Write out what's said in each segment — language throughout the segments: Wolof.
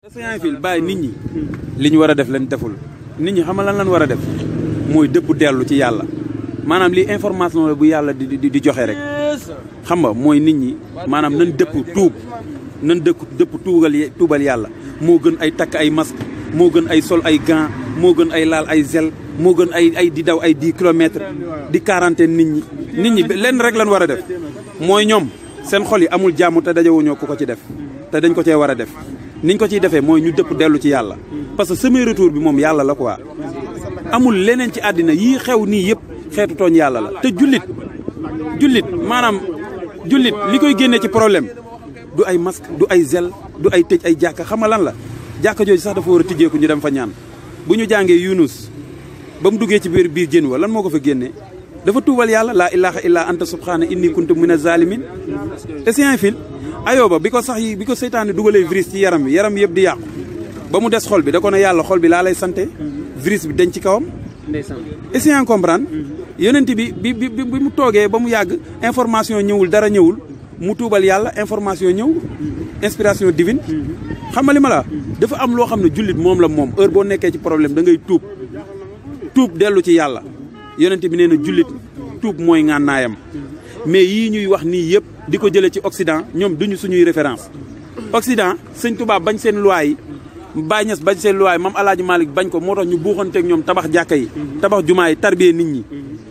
Océan fil bàyyi nit ñi li ñu war a def lañ deful nit ñi xam lan lañ war a def mooy dëpp dellu ci yàlla maanaam lii information la bu yàlla di joxe rek xam nga mooy nit ñi maanaam nañ dëpp tuub nañ dëpp tuubal yàlla moo gën ay takk ay masque moo gën ay sol ay gants moo gën ay laal ay gel moo gën ay di daw ay 10 kilomètres di quarantaine nit ñi lenn rek lañ war a def mooy ñoom seen xol yi amul jàmm te dajewuñoo ku ko ci def te dañ ko cee war a def niñ ko ciy defee mooy ñu dëpp dellu ci yàlla parce que semi retour bi moom yàlla la quoi amul leneen ci àddina yii xew nii yëpp xeetu tooñ yàlla la te jullit maanaam jullit li koy génnee ci problème du ay masque du ay gel du ay tëj ay jàkka xam nga lan la jàkka jooju sax dafa war a tijjeeku ñu dem fa ñaan bu ñu jàngee Yunus ba mu duggee ci biir jën wa lan moo ko fa génnee dafa tuubal yàlla laa ilaha illa anta subhana inni kuntu mina zalimin Océan fil Ayoba bi ko seytaane dugalee virus ci yaram yëpp di yàqu ba mu des xol bi da ko ne yàlla xol bi laa lay sante virus bi dañ ci kawam Océan comprendre yonent bi mu toogee ba mu yàgg information ñëwul dara ñëwul mu tuubal yàlla information ñëw inspiration divine xam nga li ma la dafa am loo xam ne jullit moom la moom heure boo nekkee ci problème da ngay tuub dellu ci yàlla yonent bi nee na jullit tuub mooy ngànnaayam mais yii ñuy wax nii yëpp di ko jëlee ci Occident ñoom duñu suñuy référence Occident sëñ Tuubaa bañ seen loi yi Baay Ñas bañ seen loi yi Maam Alaaji Malick bañ ko moo tax ñu buuxanteeg ñoom tabax jàkka yi tabax jumaa yi tarbiyee nit ñi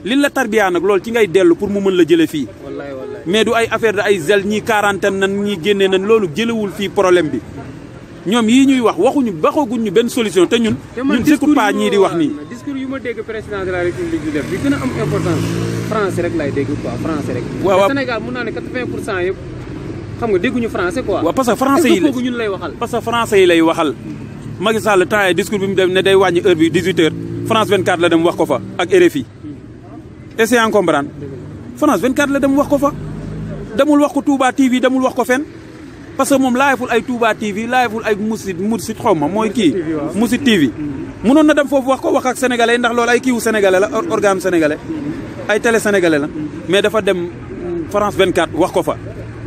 liñ la tarbiyaa nag loolu ci ngay dellu pour mu mën la jële fii mais du ay affaire de ay gel ñii quarantaine nan ñii génnee nan loolu jëlewul fii problème bi ñoom yii ñuy waxaguñ ñu benn solution te ñun j'écoute pas ñii di wax nii discours yu ma dégg président de la république di def bi gën a am importance français rek lay dégg quoi français rek waaw Sénégal mun naa ne 80% yëpp xam nga dégguñu français quoi waaw parce que français yi ñun lay waxal parce que français yi lay waxal Macky Sall temps discours bi mu dem ne day wàññi heure bi 18h France 24 la dem wax ko fa ak RFI Océan comprendre France 24 la dem wax ko fa demul wax ko Touba TV demul wax ko fenn parce que moom laayeful ay Touba TV laayeful ay Mourchid xaw ma mooy kii Mourchid TV mënoon na dem foofu wax ko wax ak sénégalais ndax loolu ay kiiwu sénégalais la organe sénégalais ay télé sénégalais la mais dafa dem France 24 wax ko fa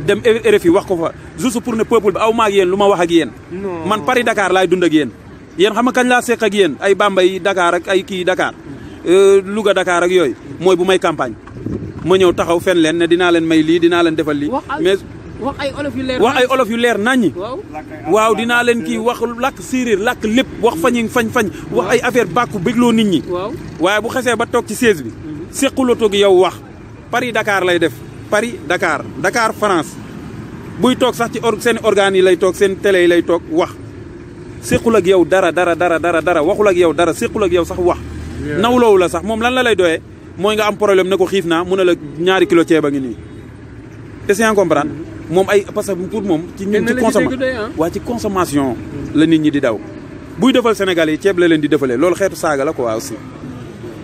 dem RFI wax ko fa juste pour ne peuple bi aw ma ak yéen lu ma wax ak yéen man Paris Dakar laay dund ak yéen xam nga kañ laa seq ak yéen ay Bambey Dakar ak ay kii Dakar Louga Dakar ak yooyu mooy bu may campagne ma ñëw taxaw fen leen ne dinaa leen may lii dinaa leen defal lii mais wax ay olof yu leer naññi waaw dinaa leen kii wax làkk séeréer làkk lépp wax fañ wax ay affaire bàkku bégloo nit ñi waaye bu xesee ba toog ci siège bi séquloo gi yow wax Paris Dakar lay def Paris Dakar France buy toog sax ci seen organes yi lay toog seen télé yi lay toog wax séqul ak yow dara waxul ak yow dara séqul ak yow sax wax nawloowu la sax moom lan la lay doyee mooy nga am problème ne ko xiif naa mun a la ñaari kilo ceeb a ngi nii Océan comprendre moom ay parce que pour moom ci ñun ci consommation la nit ñi di daw buy defal Sénégal yi ceeb la leen di defalee loolu xeetu saaga la quoi aussi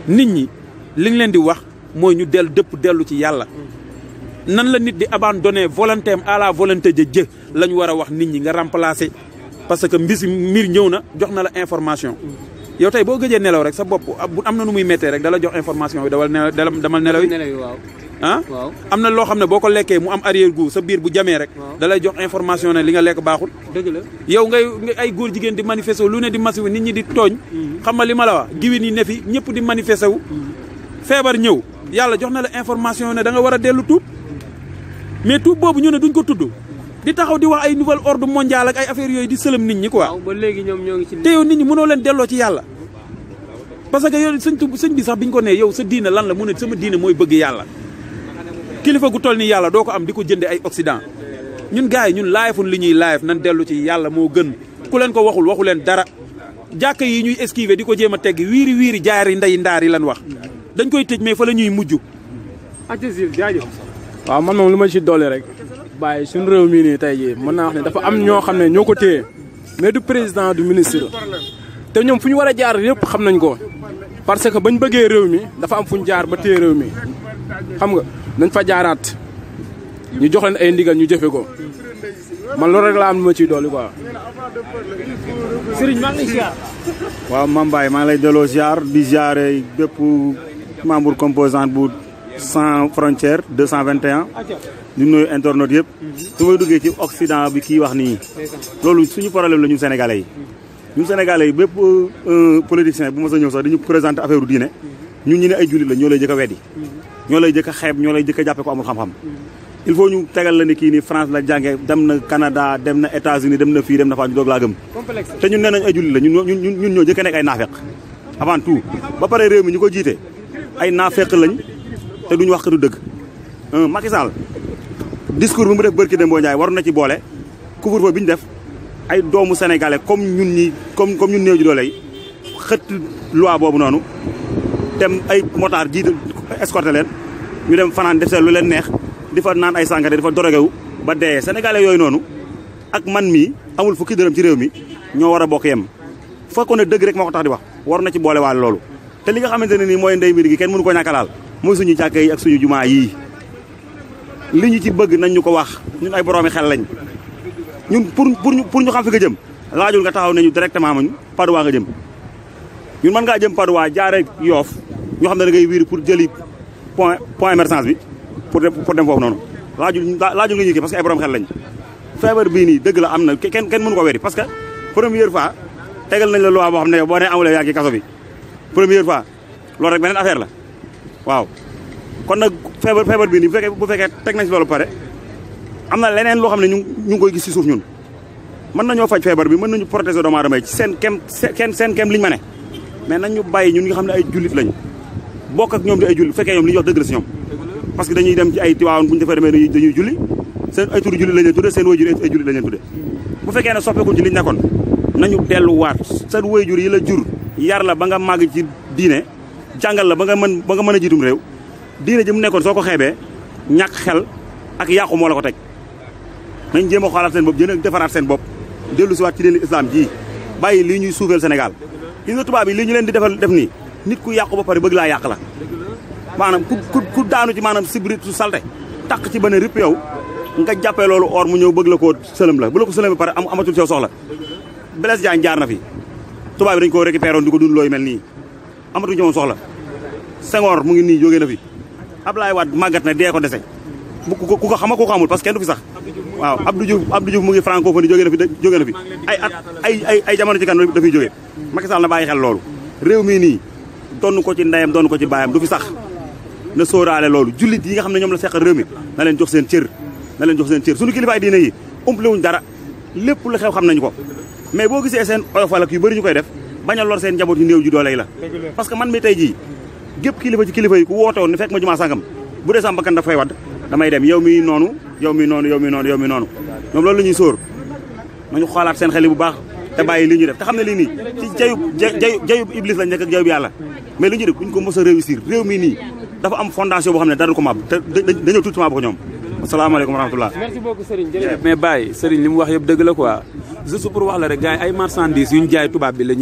nit ñi li ñu leen di wax mooy ñu dellu ci yàlla nan la nit di abandonner volonté am à la volonté de Dieu la ñu war a wax nit ñi nga remplacer parce que mbir ñëw na jox na la information yow tey boo gëjee nelaw rek sa bopp bu am na nu muy méttee rek dala jox information bi damal nelaw yi am na loo xam ne boo ko lekkee mu am arrière goût sa biir bu jamee rek dalay jox information ne li nga lekk baaxul dëgg la yow ngay ay góor jigéen di manifester lu ne di masiwu nit ñi di tooñ xam nga li ma la wax giwin yi ne fi ñëpp di manifester wu feebar ñëw yàlla jox na la information ne da nga war a dellu tuub mais tuub boobu ñu ne duñ ko tudd di taxaw di wax ay nouvel ordre mondial ak ay affaires yooyu di sëlëm nit ñi quoi ba léegi ñoom ñoo ngi ci te yow nit ñi mënoo leen delloo ci yàlla parce que yow sëñ bi sax biñ ko nee yow sa diine lan la mu ne sama diine mooy bëgg yàlla kilifa gu toll ni yàlla doo ko am di ko jënde ay Occident ñun gars yi ñun laayefun li ñuy laayef nan dellu ci yàlla moo gën ku leen ko waxu leen dara jàkka yi ñuy esquiver di ko jéem a tegg wiiri jaari ndey ndaar yi lan wax dañ koy tëj mais fa la ñuy mujj waaw man moom lu ma ci dolli rek bàyyi suñu réew mii nii tey jii mën naa wax ne dafa am ñoo xam ne ñoo ko téye mais du président du ministre te ñoom fu ñu war a jaar yëpp xam nañ ko parce que bañ bëggee réew mi dafa am fu ñu jaar ba téye réew mi xam nga nañ fa jaaraat ñu jox leen ay ndigal ñu jëfe ko man loolu rek laa am lu ma ciy dolli quoi. Serigne maa ngi lay ziar. waaw Mame Baye maa ngi lay delloo ziar di ziare bépp membre composant bu sans frontières 221 ñu nuyu internautes yëpp su may duggee ci Occident bi kii wax nii loolu suñu problème la ñun sénégalais yi ñun sénégalais yi bépp politicien bu mos a ñëw sax dañu présenté affaire u diine ñun ñu ne ay jullit la ñoo lay jëkk a weddi ñoo lay jëkk a xeeb ñoo lay jëkk a jàppe ko amul xam-xam il faut ñu tegal la ni kii ni France la jànge dem na Canada dem na États-Unis dem na fii dem na faa ñu doog laa gëm te ñun nee nañ ay jullit la ñun ñoo jëkk a nekk ay naafeq avant tout ba pare réew mi ñu ko jiite ay naafeq lañ te duñu wax katu dëgg Macky Sall discours bi mu def bërki Dembo Ndiaye waroon na ci boole couvre-feu bi ñu def ay doomu sénégalais comme ñun ñi comme ñun néew ji doole yi xët loi boobu noonu dem ay motard jiite escorté leen ñu dem fanaan def seen lu leen neex di fa naan ay sàngara di fa dorogewu ba dee sénégalais yooyu noonu ak man mii amul fukki dërëm ci réew mi ñoo war a bokk yem fekkoon ne dëgg rek moo ko tax di wax war na ci boole waale loolu te li nga xamante ne nii mooy ndey mbir gi kenn mënu ko ñàkkalaal mooy suñu jàkka yi ak suñu jumaa yii li ñu ci bëgg nañ ñu ko wax ñun ay boroomi xel lañ ñun pour ñu xam fi nga jëm laajul nga taxaw nañu directement mañ Padoua nga jëm ñun mën ngaa jëm Padoua jaare Yoff ñoo xam ne da ngay wiiri pour jëli point émergence bi pour dem foofu noonu laajul nga ñu kii parce que ay borom xel lañ feebar bii nii dëgg la am na kenn mënu ko wéri parce que première fois tegal nañ la loi boo xam ne boo nee amulee yaa ngi kaso bi première fois loolu rek beneen affaire la waaw kon nag feebar bii nii bu fekkee teg nañ si loolu pare am na leneen loo xam ne ñu ngi koy gis si suuf ñun mën nañoo faj feebar bi mën nañu protéger doomu aadama yi ci seen kem liñ ma ne mais nañ ñu bàyyi ñun nga xam ne ay jullit lañ bokk ak ñoom di ay jullit bu fekkee ñoom li ñuy wax dëgg la si ñoom parce que dañuy dem ci ay tiwaawoon bu ñu defee demee dañuy julli seen ay turu jullit lañ leen tudde seen waajur ay jullit lañ leen tudde bu fekkee ne soppeekuñ ci liñ nekkoon nañu delluwaat sa waajur yi la jur yar la ba nga màgg ci diine jàngal la ba nga mën a jiitum réew diine ji mu nekkoon soo ko xeebee ñàkk xel ak yàqu moo la ko teg nañ jéem a xoolaat seen bopp jën a defaraat seen bopp dellu si waat ci leen islam ji bàyyi lii ñuy suufeel Sénégal gis nga tubaab yi lii ñu leen di def nii nit ku yàqu ba pare bëgg laa yàq la maanaam ku daanu ci maanaam sibrit su salte takk ci bane ripp yow nga jàppee loolu or mu ñëw bëgg la koo sëlëm la bu la ko sëlëm ba pare amatul sew soxla Blaise Diagne jaar na fi tubaab bi dañu koo récupéré woon di ko dund looyu mel nii amatuñu ci moom soxla Senghor mu ngi nii jógee na fi Ablaye Wade màggat na dee ko dese ku ko xama ku ko xamul parce que kenn du fi sax waaw Abdou Diouf mu ngi francophonie jógee na fi ay at ay jamono ci kan dafay jógee Macky Sall na bàyyi xel loolu réew mii nii donn ko ci ndeyam donn ko ci baayam du fi sax na sóoraale loolu jullit yi nga xam ne ñoom la seqal réew mi na leen jox seen cër suñu kilifaay diine yi umpale wuñ dara lépp lu xew xam nañu ko mais boo gisee seen oyofal ak yu bëri ñu koy def bañ a lor seen njaboot yu néew ji doole yi la parce que man mi tey jii gépp kilifa ci kilifa yi ku woote woon ne fekk ma jumaa sàngam bu dee sama bakkan daf fay wadd damay dem yow mi noonu ñoom loolu la ñuy sóor nañu xoolaat seen xel yi bu baax te bàyyi li ñuy def te xam ne lii nii ci jayub iblis lañ nekk ak jayub yàlla mais li ñuy def buñ ko mos a réussir réew mi nii dafa am fondation boo xam ne dara du ko mab te dañoo tuuti maa bu ko ñoom asalaamaaleykum wa rahmatulah. merci beaucoup Serigne jërëjëf. mais Baye Serigne li mu wax yëpp dëgg la quoi juste pour wax la rek gars yi ay marchandises yu ñu jaay tubaab bi la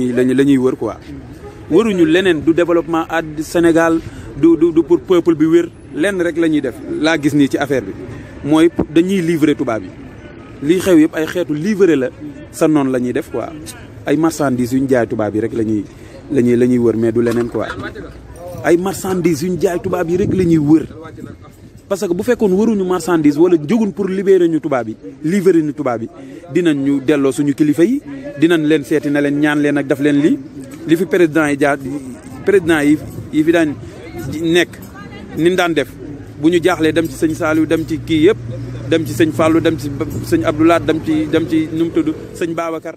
ñuy wër quoi. waruñu leneen du développement à Sénégal du pour peuple bi wér lenn rek la ñuy def laa gis nii ci affaire bi mooy dañuy livrer tubaab yi lii xew yëpp ay xeetu livrer la sa noonu la ñuy def quoi ay marchandises yu ñu jaay tubaab yi rek la ñuy wër mais du leneen quoi ay marchandises yu ñu jaay tubaab yi rek la ñuy wër. parce que bu fekkoon waruñu marchandise wala jógun pour libérer ñu tubaab yi livrer ñu tubaab yi dinañ ñu delloo suñu kilifa yi dinañ leen seeti na leen ñaan leen ak daf leen li fi président yi fi daan nekk ni daan def bu ñu jaaxlee dem ci sëñ Saliou dem ci kii yëpp dem ci sëñ Fallou dem ci sëñ Abdoulaye dem ci nu mu tudd sëñ Babacar